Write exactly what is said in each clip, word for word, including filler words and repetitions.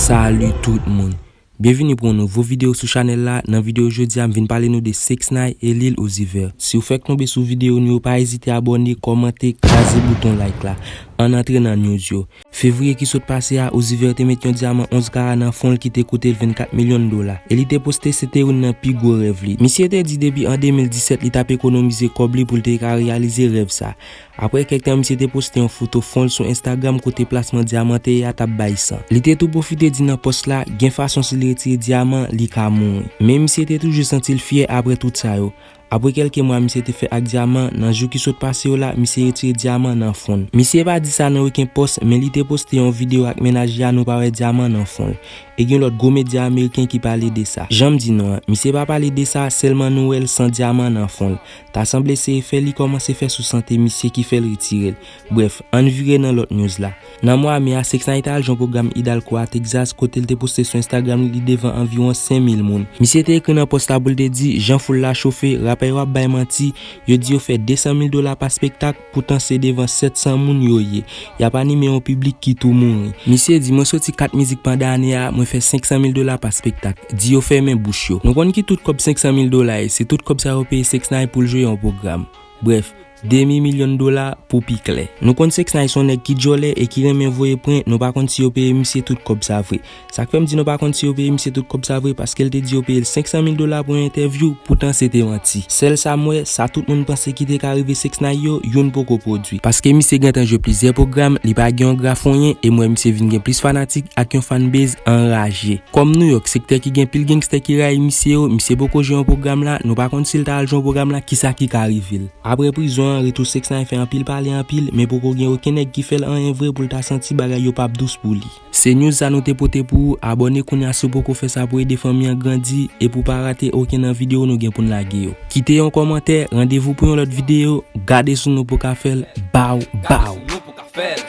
Salut tout moun. Byenvini pou yon nouvo videyo sou chanèl la. Nan videyo jodi a, m vin pale nou de six nine e Lil Uzi Vert. Si w fèk tonbe sou videyo nou yo, pa ezite abòne, kòmante, kraze bouton like la. Ann antre nan news yo. Fevriye ki sot pase a, Uzi Vert te met yon dyaman onz kara nan fwon l ki te koute l vennkat milyon dola. E li te poste se te youn nan pi gwo rèv li. Misye te di depi an de mil disèt li t ap ekonomize kòb li pou l te ka reyalize rèv sa. Apre kèk tan, misye te poste yon foto fwon l sou Instagram kote plasman dyaman te ye a t ap bay san. Li te tou pwofite di nan pòs la, gen fason si l retire dyaman, li ka mouri. Men misye te toujou santi l fyè apre tout sa yo. Apre kèlke mwa misye te fè ak dyaman, nan jou ki sot pase yo la, misye retire dyaman nan fwon l. Misye pa di sa nan okenn pòs, men li te poste yon videyo ak mennaj li a nou pa wè dyaman nan fwon l. E gen lòt gwo medya ameriken ki pale de sa. Jan m di nou an, misye pa pale de sa, sèlman nou wè l san dyaman nan fwon l. Ta sanble se efè li kòmanse fè sou sante misye ki fè l retire l. Brèf, ann vire nan lòt news la. Nan mwa me a, six nine te al jwe yon pwogram Hidalgo a Texas kote l te poste sou Instagram li devan anviwon senk mil moun. Misye te ekri nan pòs la pou l te di, jan foul la chofe, rapè yo ap bay manti, yo di yo fè de san mil dola pa spektak, poutan se devan sèt san moun yo ye. Y ap anime yon piblik ki tou mouri. Misye di, mwen soti kat mizik pandan ane a, mwen fè senk san mil dola pa spektak. Di yo fèmen bouch yo. Nou konn ki tout kòb senk san mil dola ye, se tout kòb sa yo peye six nine pou l jwe yon pwogram. Brèf, demi milyon dola pou pi klè. Nou konn six nine se yon nèg ki djòlè e ki renmen voye prank, nou pa konn si yo peye misye tout kòb sa vre. Sa k fè m di nou pa konn si yo peye misye tout kòb sa vre, paske l te di yo peye l senk san mil dola pou yon entèvyou, poutan se te manti. Sèl sa m wè, sa tout moun panse ki te ka rive six nine yo, youn poko pwodui. Paske misye gentan jwe plizyè pwogram, li pa gen yon graf anyen, e m wè misye vin gen plis fanatik ak yon fanbase anraje. Kòm Nouyòk, sektè ki gen pil gangstè ki rayi misye yo, misye poko jwe yon pwogram la, nou pa konn si l ta al jwe yon pwogram la, kisa ki ka rive l. Apre prizon an, retou six nine fè anpil pale anpil, men poko gen okenn nèg ki fè l anyen vre pou l ta santi bagay yo p ap dous pou li. Se news sa nou te pote pou ou, abòne kounye a si w poko fè sa pou ede fanmi an grandi, e pou w pa rate okenn nan videyo nou gen pou n lage yo. Kite yon kòmantè, randevou pou yon lòt videyo, gade si w nou poko fè l, baw, baw. Gade si w nou poko fè l,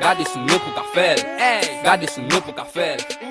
gade si w nou poko fè l, gade si w nou poko fè l.